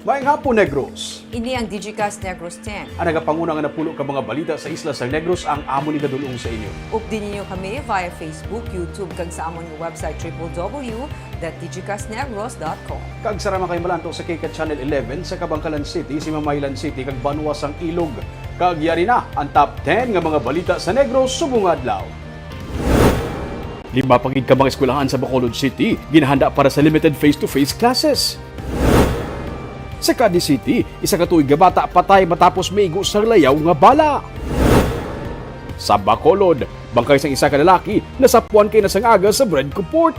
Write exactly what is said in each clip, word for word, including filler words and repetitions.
Maayong hapon, Negros. Ini ang Digicast Negros ten. Ang nagapanguna nga napulo ka mga balita sa isla sang Negros ang amon igadul-ong sa inyo. Updi ninyo kami via Facebook, YouTube, kag sa amon nga website, triple W dot digicastnegros dot com. Kag sara man kaayo malantaw sa K C A T Channel eleven sa Kabankalan City, Simamaylan City, kag banwa sang Ilog. Kag yari na ang top ten nga mga balita sa Negros subong nga adlaw. Lima pa gid ka mga eskwelahan sa Bacolod City ginahanda para sa limited face-to-face classes. Sa Cadiz City, isa ka tuig nga bata patay matapos maigo sa layaw nga bala. Sa Bacolod, bangkay sang isa ka lalaki nasapuan kaina sang aga sa Bredco Port.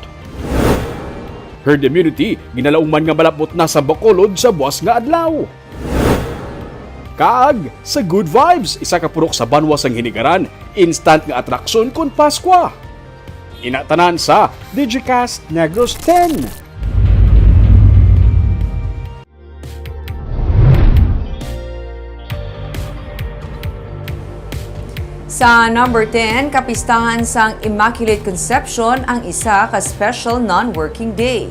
Herd immunity ginalauman nga malabot na sa Bacolod sa buas nga adlaw. Kag sa Good Vibes, isa ka purok sa banwa sang Hinigaran, instant nga atraksyon kon Paskwa. Ina tanan sa Digicast Negros ten. Sa number ten, kapistahan sang Immaculate Conception ang isa ka special non-working day.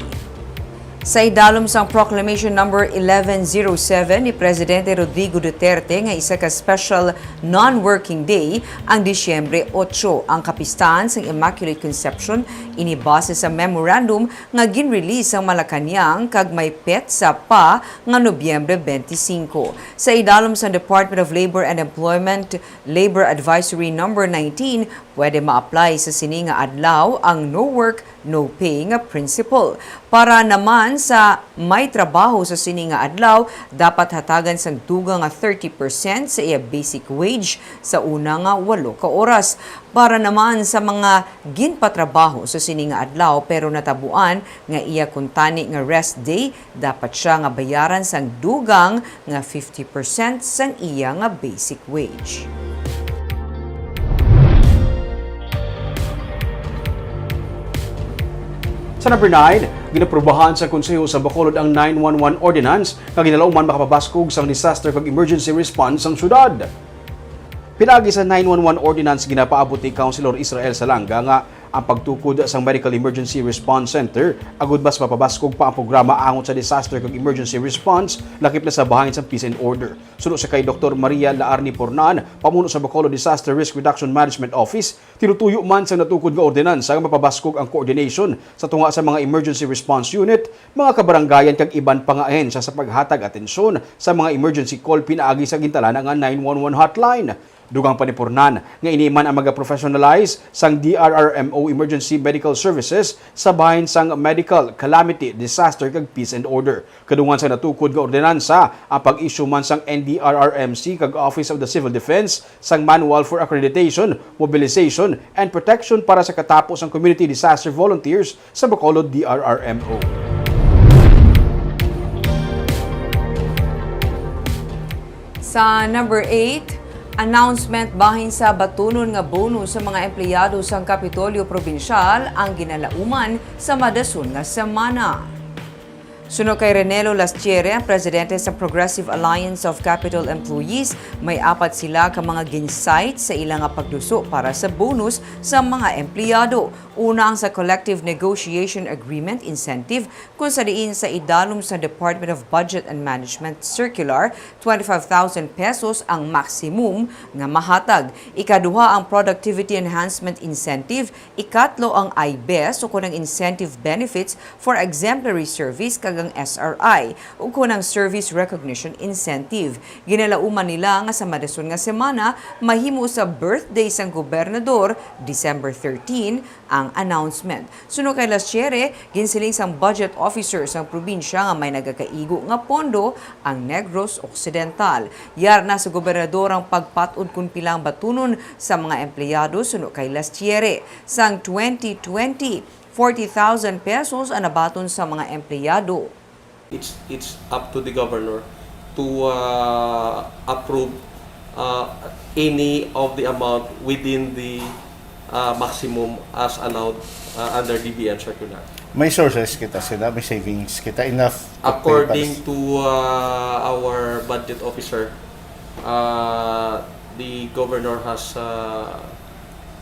Sa idalom sang Proclamation Number eleven zero seven ni Presidente Rodrigo Duterte nga isa ka special non-working day ang Disyembre otso, ang kapistahan sang Immaculate Conception, ini base sa memorandum nga gin-release sang Malacañang kag may petsa pa nga Nobyembre twenty-five. Sa idalom sang Department of Labor and Employment Labor Advisory Number nineteen, pwede ma-apply sa sini nga adlaw ang no work, no pay nga principle. Para naman sa may trabaho sa sini nga adlaw, dapat hatagan sang dugang nga thirty percent sa iya basic wage sa una nga walo ka oras. Para naman sa mga ginpatrabaho sa sini nga adlaw pero natabuan nga iya kuntani nga rest day, dapat sia nga bayaran sang dugang nga fifty percent sang iya nga basic wage. Sa number nine, ginaprubahan sa Konseho sa Bacolod ang nine one one Ordinance nga ginalauman makapabaskog sang disaster kag emergency response sang syudad. Pinaagi sa nine one one Ordinance, ginapaabot ni Councilor Israel Salanga nga ang pagtukod sang Medical Emergency Response Center agud mas mapabaskog pa ang programa angot sa disaster kag emergency response, lakip na sa bahin sang peace and order. Suno sa kay Doktor Maria Laarni Pornan, pamuno sa Bacolod Disaster Risk Reduction Management Office, tinutuyo man sang natukod nga ordinansa nga mapabaskog ang coordination sa tunga sa mga emergency response unit, mga kabarangayan kag iban pa nga ahensya sa paghatag atensyon sa mga emergency call pinaagi sa gintalana nga nine one one hotline. Dugang pa ni Pornan nga ini man ang magaprofessionalize sang D R R M O Emergency Medical Services sa bahin sang Medical, Calamity, Disaster kag Peace and Order. Kadungan sa natukod nga ordinansa, ang pag-issue man sang N D R R M C kag Office of the Civil Defense sang Manual for Accreditation, Mobilization, and Protection para sa katapo sang Community Disaster Volunteers sa Bacolod D R R M O. Sa number eight, announcement bahin sa batunon nga bonus sa mga empleyado sang Kapitolyo Probinsyal ang ginalauman sa madason nga semana. Suno kay Renelo Lastiere, ang presidente sa Progressive Alliance of Capitol Employees, may apat sila ka mga gin-cite sa ila nga pagduso para sa bonus sa mga empleyado. Una, ang sa Collective Negotiation Agreement incentive, kung sa diin sa idalom sa Department of Budget and Management Circular, twenty-five thousand pesos ang maximum nga mahatag. Ikaduha, ang Productivity Enhancement Incentive. Ikatlo, ang I B E S, ukon ang incentive benefits for exemplary service kag ang S R I, ukon ang service recognition incentive. Ginalauman nila nga sa madason nga semana mahimo sa birthday sang gobernador, December thirteen, ang announcement. Suno kay Lastiere, ginsiling sang budget officer sang probinsya nga may nagakaigo nga pondo ang Negros Occidental. Yara na sa gobernador ang pagpat-od kon pila ang batunon sa mga empleyado. Suno kay Lastiere, sang twenty twenty, forty thousand pesos ang nabaton sa mga empleyado. It's, it's up to the governor to uh, approve uh, any of the amount within the uh, maximum as allowed uh, under D B M circular. May sources kita sila, may savings kita, enough to pay According para to uh, our budget officer, uh, the governor has uh,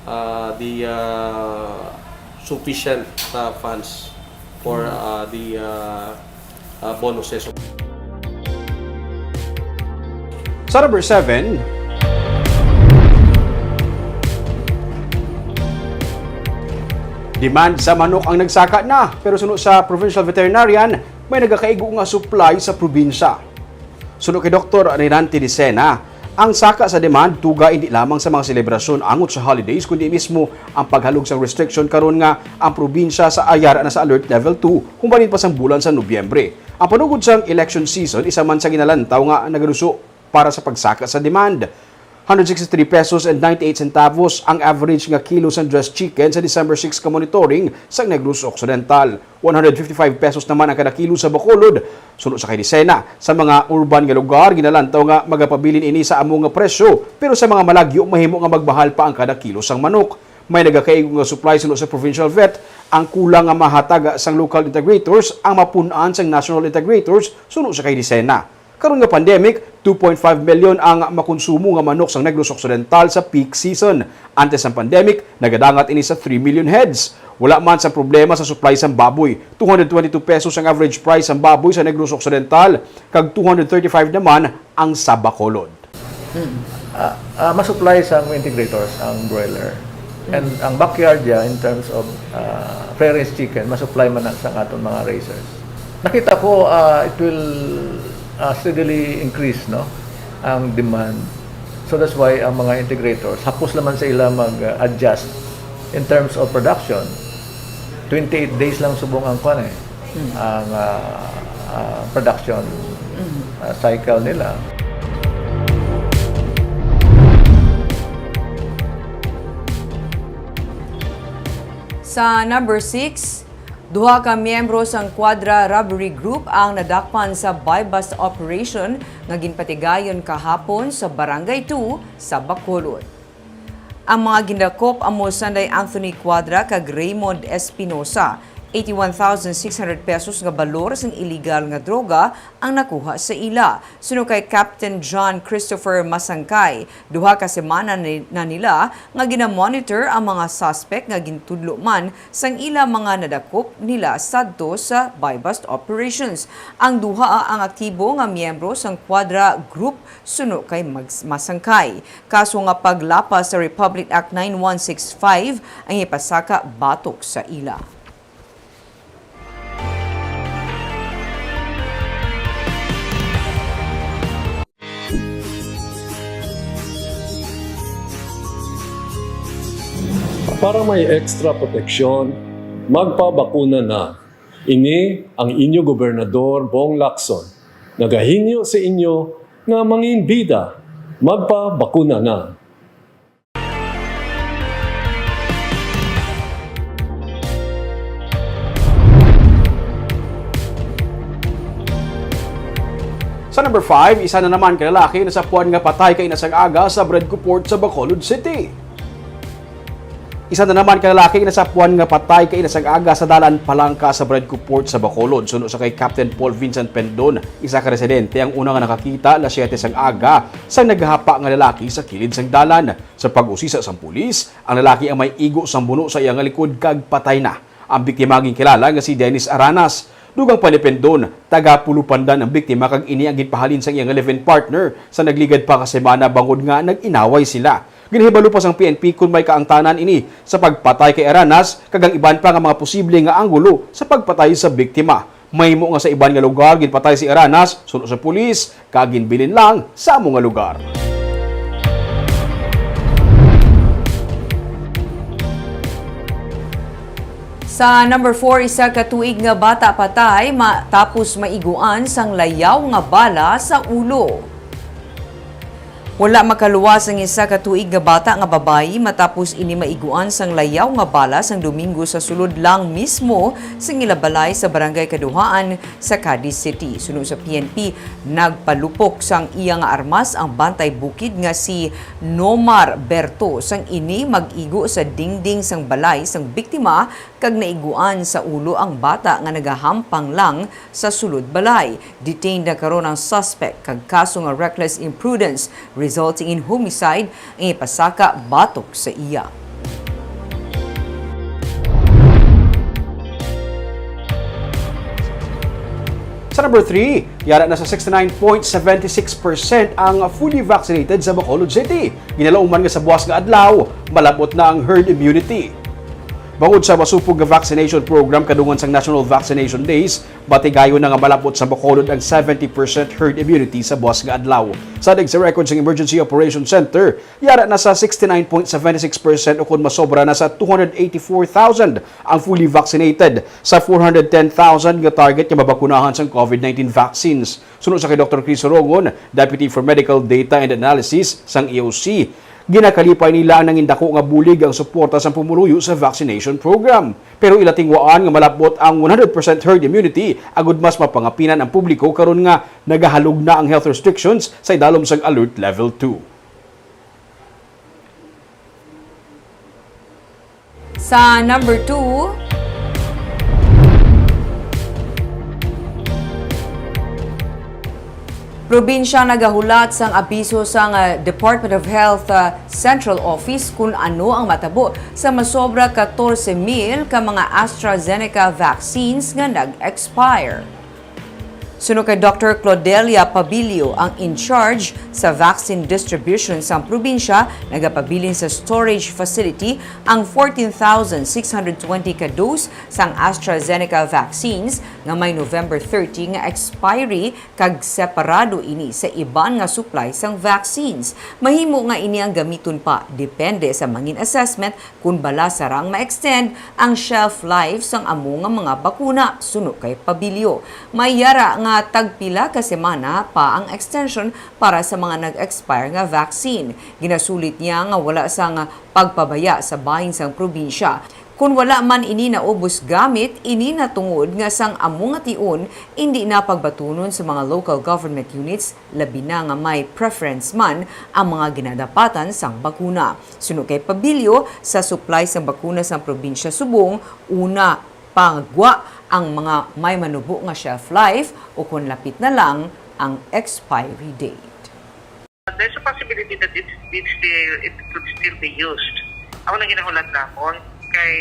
uh, the uh, sufficient uh, funds for uh, the uh, uh, bonuses. Sa number seven, demand sa manok ang nagsaka na, pero suno sa provincial veterinarian, may nagakaigo nga supply sa probinsya. Suno kay Doktor Renante Dicena, ang saka sa demand tuga hindi lamang sa mga selebrasyon angot sa holidays, kundi mismo ang paghalog sang restriction karon nga ang probinsya sa ayara na sa Alert Level two humbalin pa sang bulan sa Nobyembre. Ang panugod sang election season, isa man sa ginalantaw nga nagaluso para sa pagsaka sa demand. Hundred sixty-three pesos and ninety-eight centavos ang average nga kilo sang dressed chicken sa December six ka monitoring sa Negros Occidental. One hundred fifty-five pesos naman ang kada kilo sa Bacolod. Suno sa kay Dicena, sa mga urban nga lugar, ginalantaw nga magapabilin ini sa amo nga presyo, pero sa mga malagyo, mahimo nga magbahal pa ang kada kilo sang manok. May nagakaigo nga supply suno sa provincial vet, ang kulang nga mahatag sang local integrators ang mapun-an sang national integrators, suno sa kay Dicena. Karon nga pandemic, two point five million ang makonsumo nga manok sang Negros Occidental sa peak season. Antes sang pandemic, nagadangat ini sa three million heads. Wala man sang problema sa supply sang baboy. Two hundred twenty-two pesos ang average price sang baboy sa Negros Occidental, kag two hundred thirty-five naman ang sa Bacolod. Ah, ah, masupply sang integrators ang broiler. And ang backyard ya, in terms of, ah, free-range chicken, masupply man na sa aton mga raisers. Nakita ko, ah, it will, ah, steadily increase, no, ang demand. So that's why ang mga integrators, hapos naman sa ila mag-adjust in terms of production. Twenty-eight days lang subong ang kwan eh, ang, ah, ah, production, ah, cycle nila. Sa number six, duha ka miyembro sang Quadra Robbery Group ang nadakpan sa buy-bust operation nga ginpatigayon kahapon sa Barangay two sa Bacolod. Ang mga gindakop amo sanday Anthony Quadra kag Raymond Espinosa. Eighty-one thousand six hundred pesos nga balor sang iligal nga droga ang nakuha sa ila. Suno kay Captain John Christopher Masangkay, duha ka semana ni-, na nila nga ginamonitor ang mga suspect nga gintudlo man sang ila mga nadakop nila sadto sa buy-bust operations. Ang duha ang aktibo nga miyembro sang Quadra Group, suno kay Mags-, Masangkay. Kaso nga paglapas sa Republic Act nine one six five ang ipasaka batok sa ila. Para may extra proteksyon, magpabakuna na. Ini ang inyo Gobernador, Bong Lacson, nagahingyo sa inyo nga manginbida, magpabakuna na. Sa number five, isa na naman ka lalaki nasapuan nga patay kaina sang aga sa Bredco Port sa Bacolod City. Isa na naman ka lalaki nasapuan nga patay kaina sang aga sa dalan Palangka sa Bredco Port sa Bacolod. Suno sa kay Captain Paul Vincent Pendon, isa ka residente ang una nga nakakita alas siyete sang aga sang naghapa nga lalaki sa kilid sang dalan. Sa pag-usisa sang pulis, ang lalaki ang may igo sang buno sa iya nga likod kag patay na. Ang biktima ginkilala nga si Dennis Aranas. Dugang pa ni Pendon, taga Pulupandan ang biktima kag ini ang ginpahalin sang iya nga live-in partner sa nagligad pa ka semana bangod nga nag-inaway sila. Ginahibalo pa sang P N P kon may kaangtanan ini sa pagpatay kay Aranas kag ang iban pa nga mga posible nga anggulo sa pagpatay sa biktima. Mahimo nga sa iban nga lugar ginpatay si Aranas, suno sa pulis, kag ginbilin lang sa amo nga lugar. Sa number four, isa ka tuig nga bata patay matapos maiguan sang layaw nga bala sa ulo. Wala makaluwas ang isa ka tuig nga bata nga babayi matapos ini maiguan sang layaw nga bala sang Domingo sa sulod lang mismo sang ila balay sa Barangay Kaduhaan sa Cadiz City. Suno sa P N P, nagpalupok sang iya nga armas ang bantay bukid nga si Nomar Berto sang ini mag-igo sa dingding sang balay sang biktima kag naiguan sa ulo ang bata nga nagahampang lang sa sulod balay. Detained na karon ang suspect kag kaso nga reckless imprudence resulting in homicide ang ipasaka batok sa iya. Sa number three, yara na sa sixty-nine point seven six percent ang fully vaccinated sa Bacolod City. Ginalauman nga sa buwas nga adlaw, malab-ot na ang herd immunity. Bangod sa masupog nga vaccination program kadungan sang National Vaccination Days, matigayon na nga malab-ot sa Bacolod ang seventy percent herd immunity sa buwas nga adlaw. Sa sa record sang Emergency Operations Center, yara na sa sixty-nine point seven six percent, ukon masobra na sa two hundred eighty-four thousand ang fully vaccinated sa four hundred ten thousand nga target nga mabakunahan sang COVID nineteen vaccines. Suno sa kay Doktor Chris Rongon, Deputy for Medical Data and Analysis sang E O C, ginakalipay nila ang nangindako nga bulig ang suporta sang pumuluyo sa vaccination program. Pero ila tingwaan nga malab-ot ang one hundred percent herd immunity agud mas mapangapinan ang publiko karon nga nagahalog na ang health restrictions sa idalom sang Alert Level two. Sa number two, probinsya nagahulat sang abiso sang, ah, Department of Health, ah, Central Office kun ano ang matabo sa masobra katorse mil ka mga AstraZeneca vaccines nga nag-expire. Suno kay Doktor Claudelia Pabilio, ang in charge sa vaccine distribution sang probinsya, nagapabilin sa storage facility ang fourteen thousand six hundred twenty ka dose sang AstraZeneca vaccines nga may November thirty nga expiry, kag separado ini sa iban nga supply sang vaccines. Mahimo nga ini ang gamiton pa, depende sa mangin assessment, kon bala sarang ma-extend ang shelf life sang amo nga mga bakuna, suno kay Pabilio. May yara nga tagpila ka semana pa ang extension para sa mga nag-expire nga vaccine. Ginasulit niya nga wala sang pagpabaya sa bahin sang probinsya. Kon wala man ini naubos gamit, ini na tungod nga sang amo nga tion, indi na pagbatunon sa mga local government units, labi na nga may preference man ang mga ginadapatan sang bakuna. Suno kay Pabilio, sa supply sang bakuna sang probinsya subong, una pa gwa ang mga may manubo nga shelf life o kon lapit na lang ang expiry date. There's a possibility that it, it still, it could still be used. Ako lang ginahulat namon kay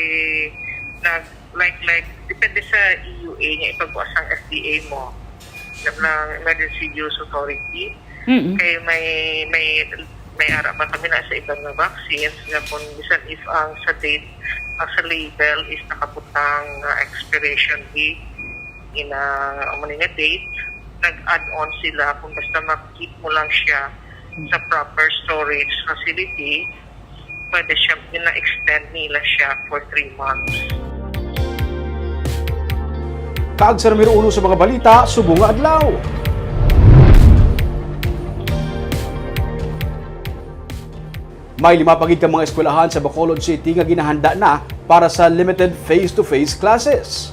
nag, like, like, depende sa E U A nga ipagbuas ang F D A mo. Ng Emergency Use Authority. Mm-mm. Kay may, may, may ara pa kami na sa iban nga vaccines nga kung bisan if ang sa date, ang sa label is nakabutang nga expiration date, ina, amo ni nga date, nag-add on sila kung basta ma-keep mo lang siya sa proper storage facility, pwede siya, na-extend nila siya for three months. Kag sa numero uno sa mga balita subong nga adlaw. May lima pa gid ka mga eskwelahan sa Bacolod City nga ginahanda na para sa limited face-to-face classes.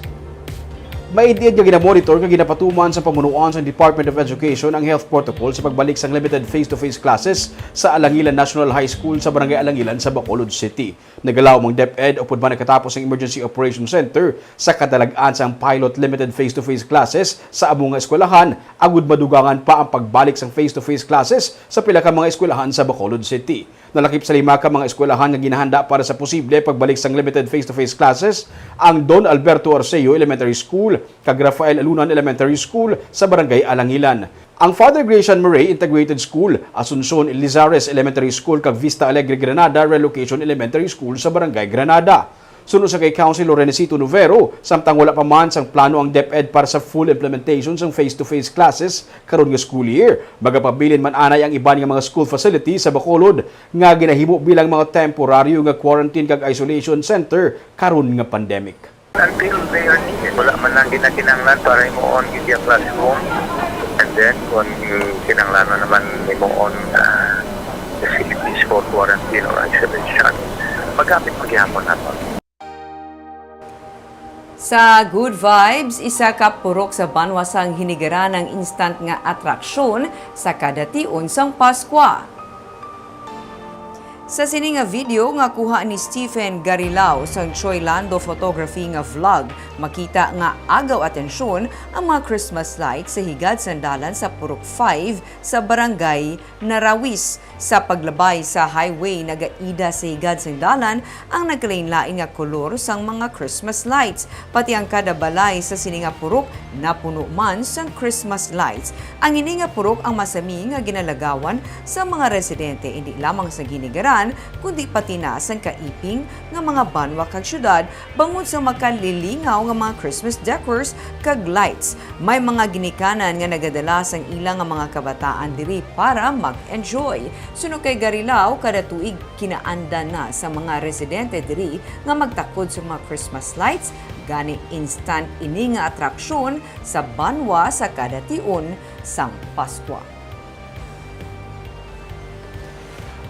Maid-id nga ginamonitor nga ginapatuman sa pamunuan sa Department of Education ang health protocol sa pagbalik sang limited face-to-face classes sa Alangilan National High School sa Barangay Alangilan sa Bacolod City. Nagalaom ang DepEd upod man nagkatapos ang Emergency Operation Center sa kadalag-an sang pilot limited face-to-face classes sa amo nga eskwelahan, agud madugangan pa ang pagbalik sang face-to-face classes sa pila ka mga eskwelahan sa Bacolod City. Nalakip sa lima ka mga eskwelahan nga ginahanda para sa posible pagbalik sang limited face-to-face classes ang Don Alberto Arceo Elementary School kag Rafael Alunan Elementary School sa Barangay Alangilan. Ang Father Gracian Murray Integrated School, Asuncion Lizares Elementary School, kag Vista Alegre Granada Relocation Elementary School sa Barangay Granada. Suno sa kay Councilor Renesito Novero, samtang wala pa man sang plano ang DepEd para sa full implementation sang face-to-face classes karon nga school year, magapabilin man anay ang iban nga mga school facilities sa Bacolod nga ginahimo bilang mga temporaryo nga quarantine kag isolation center karon nga pandemic. Until they are needed, wala man lang ginakinahanglan para himuon gid ang classroom. And then, kung kinahanglan naman himuon, ah, facilities for quarantine or isolation, magamit man gihapon naton. Sa Good Vibes, isa ka purok sa banwa sang Hinigaran ang instant nga atraksyon sa kada tion sang Paskwa. Sa sini nga video nga kuha ni Stephen Garilao sang Choy Lando Photography nga vlog, makita nga agaw atensyon ang mga Christmas lights sa higad sang dalan sa Purok five sa Barangay Narawis. Sa paglabay sa highway, nagaida sa higad sang dalan ang nagkalainlain nga kolor sang mga Christmas lights. Pati ang kada balay sa sini nga purok napuno man sang Christmas lights. Ang ini nga purok ang masami nga ginalagawan sa mga residente, indi lamang sa Ginigaran, kundi pati na sang kaiping nga mga banwa kag syudad, bangod sa makalilingaw nga mga Christmas decors kag lights. May mga ginikanan nga nagadala sang ila nga mga kabataan diri para mag-enjoy. Suno kay Garilao, kada tuig kinaandan na sa mga residente diri nga magtakod sa mga Christmas lights, gani instant ini nga atraksyon sa banwa sa kada tion sang Paskwa.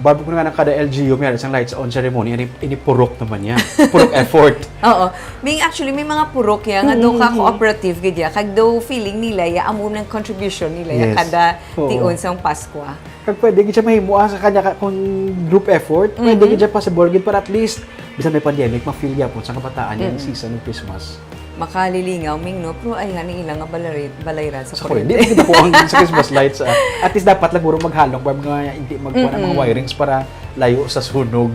Bago ko nga na kada L G U, may isang lights on ceremony, ini, ini purok naman niya. Purok effort. Oo. May, actually, may mga purok ya nga do ka cooperative gid ya, kag do feeling nila ya amo nang contribution nila ya Yes. kada Oo. tion sang Paskwa. Kag pwede gid siya mahimo ah, sa kanya ka, kung group effort, pwede gid siya possible gid para at least bisan may pandemic, ma-feel gyapon sa kabataan yung season ng Christmas. Makalilingaw, Ming, no? Pero ay, hani ilang nga balari- balayran sa Sa kuryente, kuryente. hindi po ang sa Christmas lights. Ah. At least dapat lang guro maghalong para mga hindi magkuha ng mga wirings para layo sa sunog.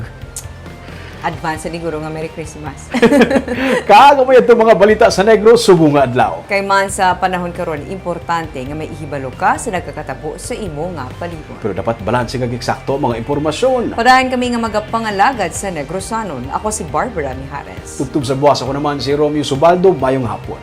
Advance, siguro nga Merry Christmas. Kaaga mo yan mga balita sa Negros subong nga adlaw. Kay man sa panahon karon, importante nga may ihibalo ka sa nagakatabo sa imo nga palibot. Pero dapat balanse kag eksakto ang mga impormasyon. Padayon kami nga magapangalagad sa Negrosanon. Ako si Barbara Mijares. Tubtob sa buwas, ako naman si Romeo Subaldo. Mayong hapon.